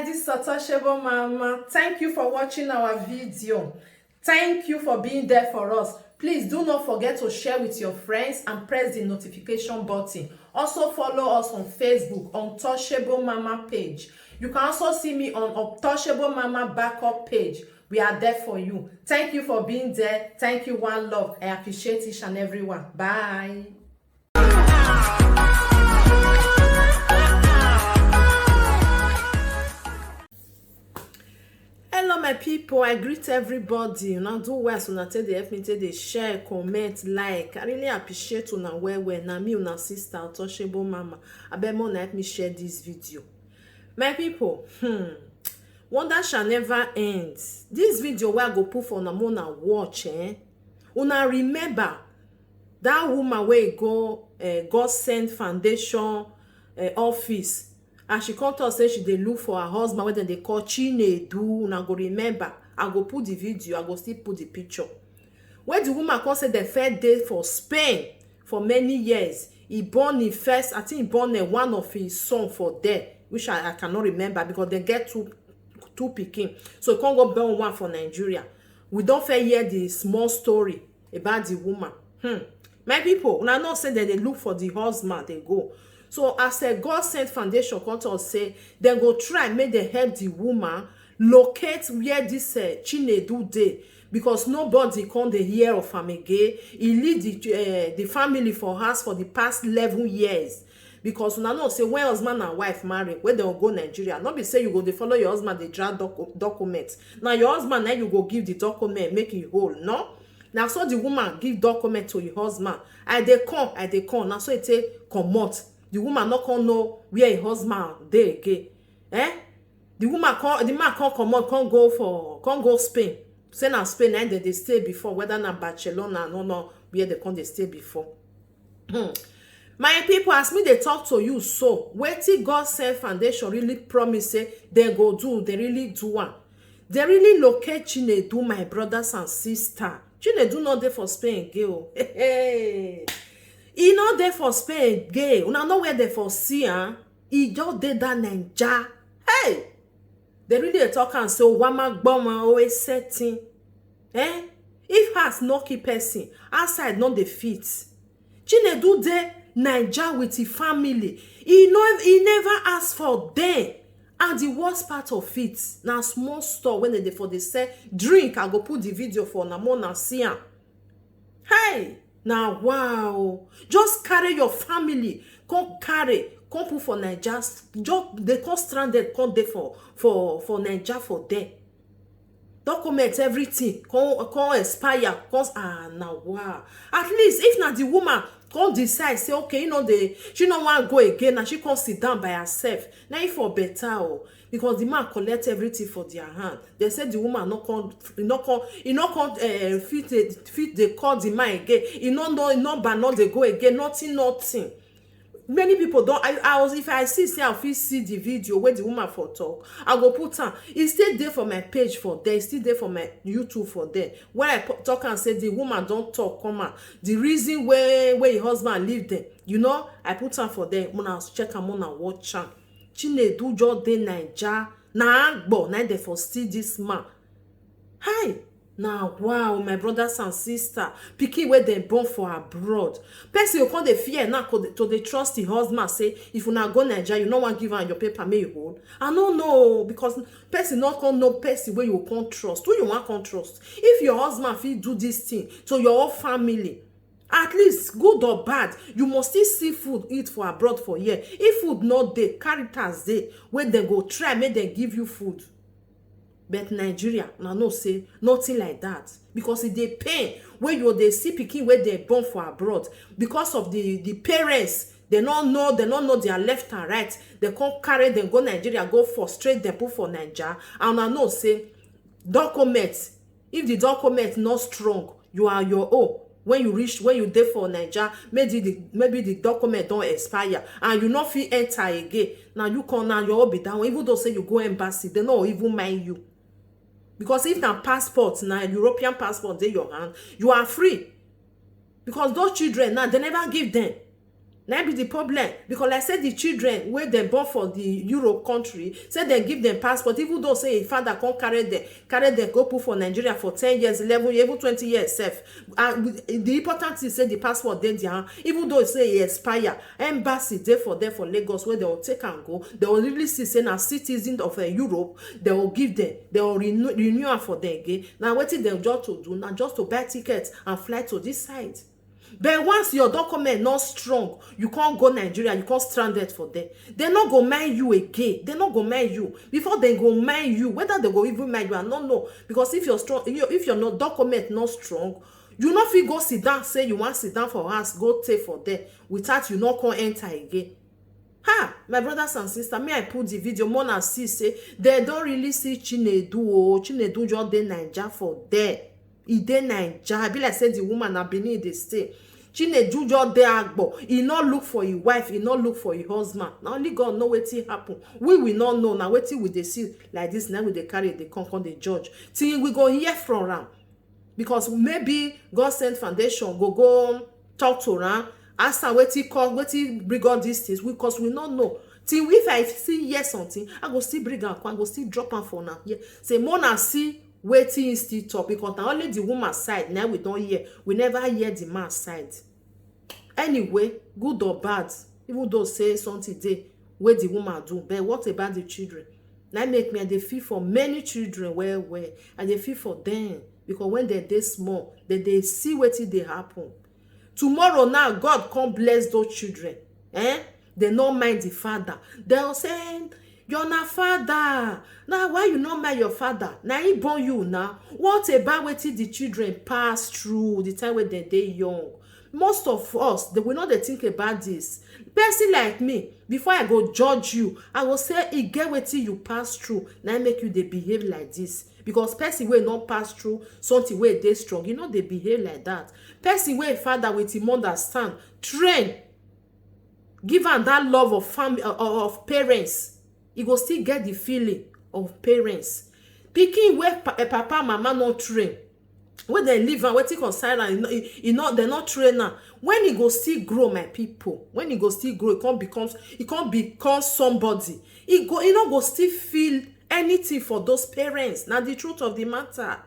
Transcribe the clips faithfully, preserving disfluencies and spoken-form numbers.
This is Untouchable Mama. Thank you for watching our video. Thank you for being there for us. Please do not forget to share with your friends and press the notification button. Also follow us on Facebook, Untouchable Mama page. You can also see me on Untouchable Mama backup page. We are there for you. Thank you for being there. Thank you, one love. I appreciate each and every one. Bye. Hello, my people. I greet everybody. Una do well as una take dey help me, take dey share, comment, like. I really appreciate una well well. Na me, una sister, Untouchable Mama. Abeg, make una help me share this video. My people, hmm, wonder shall never end. This video wey I go put for una, make una watch, eh? Una remember that woman wey go, eh, God Send Foundation, eh, office, as she come talk say she dey look for her husband wey dem dey call Chinedu. Una go remember. I go put the video, I go still put the picture. Wey the woman come say dem first dey for Spain for many years. He born him first, I think he born, eh, one of his son for there, which I, I cannot remember because dem get two, two pikin. So he come go born one for Nigeria. We don first hear the small story about the woman. Hmm. My people, una know say dem dey look for the husband, dey go. So as a God Send Foundation come talk say dem go try make dem help the woman locate where this, eh, Chinedu dey, because nobody come dey hear of am again. He leave the, eh, the family for house for the past eleven years. Because una know say when husband and wife marry, when dem go Nigeria, no be say you go dey follow your husband dey drag docu-, document. Na your husband na you go give the document make e hold, no? Na so the woman give document to her husband. I dey come, I dey come. Na so e take comot. The woman no come know where her husband dey again. Eh? The woman come, the man come comot, come go for, come go Spain. Say na Spain na dem dey stay before, whether na Barcelona, no, no, where dem come dey stay before. Hmm. My people, as me dey talk to you so, wetin God Send Foundation really promise say dem go do, dem really do am. Dem really locate Chinedu, my brothers and sisters. Chinedu no dey for Spain again o. Hey, hey. E no dey for Spain again. Una know where dem for see am? E just dey that Naija. Hey! Dem really dey talk am say, "Wama gboma o, e setting." Eh? If house no kill person, outside no dey fit. Chinedu dey Naija with him family. He no, he never ask for them. And the worst part of it, na small store wey dem dey for dey sell drink. I go put the video for una, make una see am. Hey, na wow. Just carry your family, come carry, come put for Naija. Just dey come stranded, come dey for, for, for Naija for there. Document, everything come, come expire, come, ah, na wow. At least if na the woman come decide say, okay, you know, dey, she no wan go again, na she come sit down by herself, na e for better o. Because the man collect everything for their hand. Dem say the woman no come, e no come, e no come, eh, fit dey, fit dey call the man again. E no know, e number no dey go again, nothing, nothing. Many people don, I, I was, if I see say I fit see the video wey the woman for talk, I go put am. E still dey for my page for there, e still dey for my YouTube for there. When I po-, talk am say the woman don talk come out, the reason wey, wey her husband leave them, you know, I put am for there. Una check am, una watch am. Chinedu just dey Naija. Na agbo na dem for steal this man. Hi, na wow, my brothers and sisters. Pikin wey dem born for abroad. Person go come dey fear now, co-, to dey trust the husband say, if una go Naija, you no wan give am your paper, make you hold. I no know, because person no come know person wey you come trust. Who you wan come trust? If your husband fit do this thing to your whole family, at least, good or bad, you must still see food eat for abroad for here. If food no dey, characters dey wey dem go try make dem give you food. But Nigeria, una know say nothing like that, because e dey pain when you dey see pikin wey dem born for abroad, because of the, the parents, dem no know, dem no know their left and right. Dem come carry dem go Nigeria, go frustrate dem, put for Naija. And una know say document, if the document no strong, you are your own. When you reach, when you dey for Naija, maybe the, maybe the document don expire and you no fit enter again. Now you come, now your own be that one. Even though say you go embassy, dem no even mind you. Because if na passport, na European passport dey your hand, you are free. Because those children now, dem never give them. Na be the problem, because like say the children wey dem born for the Europe country, say dem give them passport, even though say a father come carry them, carry them go put for Nigeria for ten years, eleven years, even twenty years sef. And the important thing say the passport dey their hand, even though say e expire, embassy dey for there for Lagos, wey dem go take am go, dem go really see say na citizen of uh, Europe, dem go give them, dem go renew, renew am for them again. Na wetin dem just to do na just to buy ticket and fly to this side. But once your document not strong, you can't go Nigeria, you can't stranded for there. They not go mind you again. They not go mind you. Before they go mind you, whether they go even mind you, I don't know. Because if you're strong, you if you're not document not strong, you not fit go sit down, say you want sit down for house, go take for there without you not come enter again. Ha, my brothers and sisters, may I put the video more and see say they don't really see Chinedu. Oh, Chinedu just dey Naija for there. E dey Naija. E be like say the woman na Benin dey stay. Chinedu just dey agbo. E no look for him wife. E no look for him husband. Na only God know wetin happen. We will not know. Na wetin we dey see like this. Now we dey carry the con con the judge. Till we go hear from am. Because maybe God sent foundation go go talk to am, ask am wetin cause, wetin bring all these things, because we no know. Till if I see hear something, I go still bring am come, I go still drop am for una here. Say more na see wetin he still talk, because na only the woman side na we don hear, we never hear the man side. Anyway, good or bad, even though say something dey wey the woman do, but what about the children? Na make me I dey feel for many children well well. I dey feel for them, because when they dey small, they dey see wetin dey happen. Tomorrow now, God come bless those children. Eh? They no mind the father. They'll say, "You're not father. Now why you not mind your father? Now he born you now." What about wetin the children pass through the time when they dey young? Most of us, they will not dey think about this. Person like me, before I go judge you, I go say e get wetin you pass through, na make you dey behave like this. Because person wey no pass through something wey dey strong, you no dey behave like that. Person wey father with him understand, train, give am that love of family, of parents, e go still get the feeling of parents. Pikin wey pa- eh, papa and mama no train, wey dem leave am, wetin concern am, e no- e e no dem no train am. When e go still grow, my people, when e go still grow, e come become, e come become somebody. E go, e no go still feel anything for those parents. Na the truth of the matter.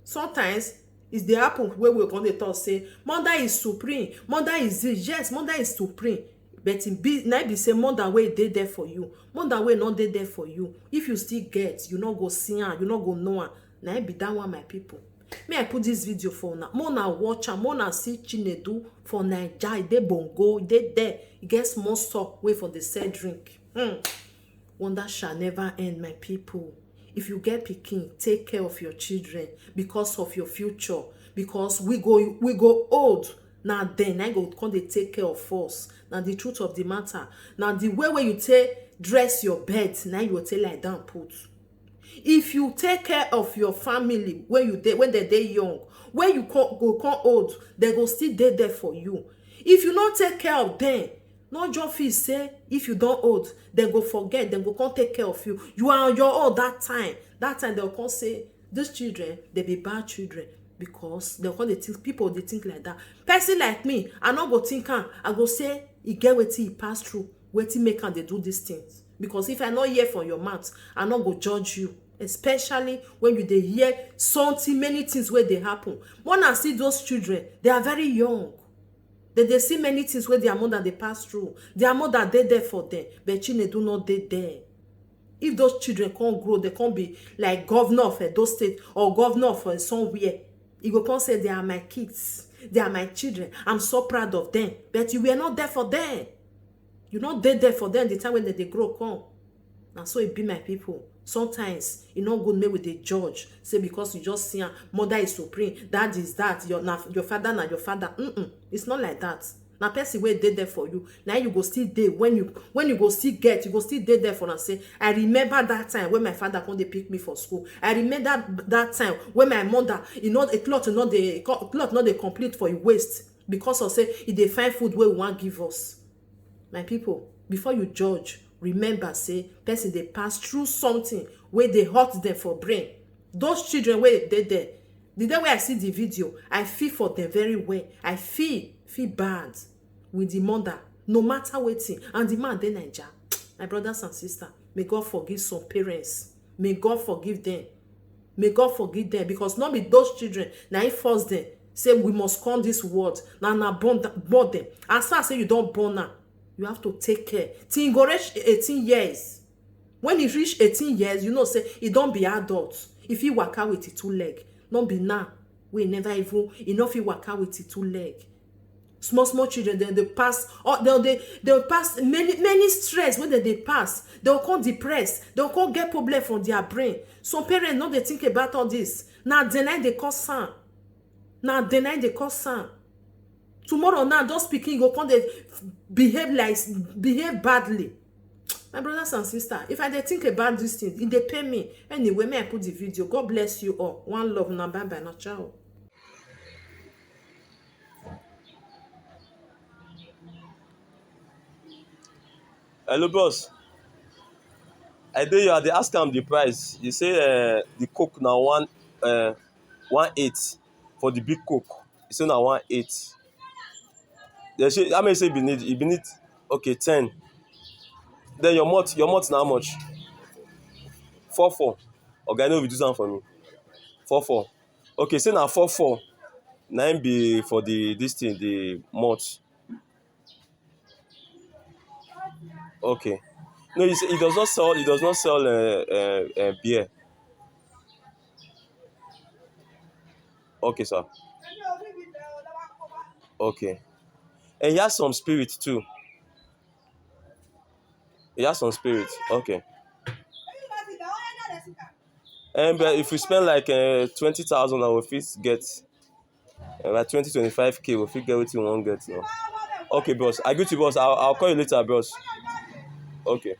Sometimes e dey happen wey we come dey talk say mother is supreme, mother is this, yes, mother is supreme. But e be na be say mother wey dey there for you, mother wey no dey there for you, if you still get, you no go see am, you no go know am. Na be that one, my people. Me I put this video for una, more una watch am, more una see Chinedu for Naija. E dey Bongo, e dey there, e get small store wey for dey sell drink. Hmm. Wonder shall never end, my people. If you get pikin, take care of your children because of your future, because we go we go old. Na then I go come dey take care of us. Na the truth of the matter. Na the way wey you take dress your bed, na you go take lie down put. If you take care of your family when you dey when they dey young, when you come, go come old, they go still dey there for you. If you no take care of them, no just feel say if you don old, dem go forget, dem go come take care of you. You are on your own that time. That time dem go come say, "These children, they be bad children," because dem come dey think, people dey think like that. Person like me, I no go think am. I go say e get wetin e pass through, wetin make am dey do these things. Because if I no hear from your mouth, I no go judge you. Especially when you dey hear something, many things wey dey happen. When I see those children, they are very young. They dey see many things wey their mother dey pass through. Their mother dey there for them, but Chinedu no dey there. If those children come grow, they come be like governor of Edo State or governor of uh, somewhere. E go come say, "They are my kids. They are my children. I'm so proud of them." But you were not there for them. You no dey there for them the time when they dey grow come. Na so e be, my people. Sometimes e no good make we dey judge. Say because you just see am, mother is supreme, dad is that, your na your father na your father. Mm-mm. It's not like that. Na person wey dey there for you. Na you go still dey when you when you go still get, you go still dey there for am. Say, "I remember that time when my father come dey pick me for school. I remember that time when my mother, you know, a cloth no dey co- cloth no dey complete for your waist because of say e dey find food wey wan give us." My people, before you judge, remember say person dey pass through something wey dey hurt them for brain. Those children wey dey there, the day wey I see the video, I feel for them very well. I feel feel bad with the mother. No matter wetin. And the man dey Naija. My brothers and sisters, may God forgive some parents. May God forgive them. May God forgive them, because not be those children na he force them. Say we must come this world. Na na born, born them. As far as say you don't born now, you have to take care till he go reach eighteen years. When he reach eighteen years, you know say he don't be adult. If he waka with his two leg, not be now. We never even, he no fit waka with his two leg. Small small children, dem dey pass, or dem dey, dem pass many many stress wey dem dey pass. Dem go come depress, dem go come get problem from their brain. Some parents no dey think about all this. Na dem na dey cause am. Na dem na dey cause am. Tomorrow now, those pikin go come dey behave like, behave badly. My brothers and sisters, if I dey think about this thing, e dey pain me. Anyway, may I put the video. God bless you all. One love, na bye bye, na ciao. Hello, boss. I dey here, I dey ask am the price. You say uh, the coke na one uh, one eight for the big coke. You say na one eight. They say how many say you be need? You be need okay ten. Then your malt, your malt na how much? Four four. Okay, I know you do something for me. Four four. Okay, say na four four. Na im be for the this thing, the malt. Okay. No, he, he does not sell. He does not sell uh, uh, uh, beer. Okay, sir. Okay. And he has some spirit too. He has some spirit. Okay. And but if we spend like uh, twenty thousand, I will fit get uh, like twenty, twenty-five K. We fit get what you want get now. Okay, boss. I get you, boss. I'll, I'll call you later, boss. Okay.